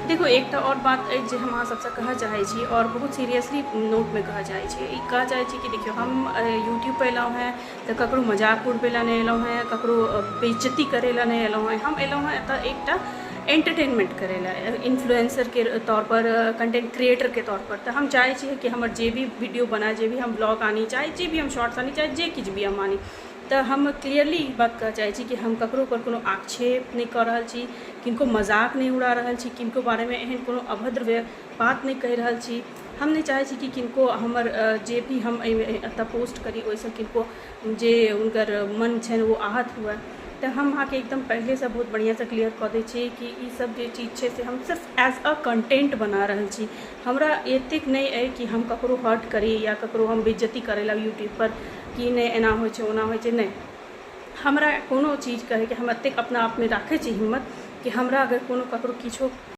देखू, एकटा आओर बात अछि जे हम अहाँ सबसँ कहऽ चाहै छी आओर बहुत सीरियसली नोटमे कहऽ चाहै छी। ई कहऽ चाहै छी कि देखियौ, हम यूट्यूबपर एलहुँ हेँ तऽ ककरो मजाक उड़बै लए नहि एलहुँ हेँ, ककरो बेइज्जती करै लए नहि एलहुँ हेँ। हम एलहुँ हेँ एतऽ एकटा एंटरटेनमेंट करै लए, इन्फ्लुएंसरके तौरपर, कंटेंट क्रिएटरके तौरपर। तऽ हम चाहै छी कि हमर जे भी वीडियो बनय, जे भी हम ब्लॉग आनी, चाहे जे भी हम शॉर्ट्स आनी, चाहे जे किछु भी हम आनी, तऽ हम क्लियरली ई बात कहऽ चाहै छी कि हम ककरो पर कोनो आक्षेप नहि कऽ रहल छी, किनको मजाक नहि उड़ा रहल छी, किनको बारेमे एहन कोनो अभद्र बात नहि कहि रहल छी। हम नहि चाहै छी कि किनको हमर जे भी हम एहिमे एतऽ पोस्ट करी, ओहिसँ किनको जे हुनकर मन छनि ओ आहत हुए। तऽ हम अहाँके एकदम पहिलेसँ बहुत बढ़िआँसँ क्लियर कऽ दै छी कि ई सब जे चीज छै से हम सिर्फ एज अ कंटेंट बना रहल छी। हमरा एतेक नहि अइ कि हम ककरो हर्ट करी या ककरो हम बेइज्जती करै लए यूट्यूबपर कि नहि एना होइ छै, ओना होइ छै। नहि, हमरा कोनो चीज कहैके हम एतेक अपना आपमे राखै छी हिम्मत कि हमरा अगर कोनो ककरो किछो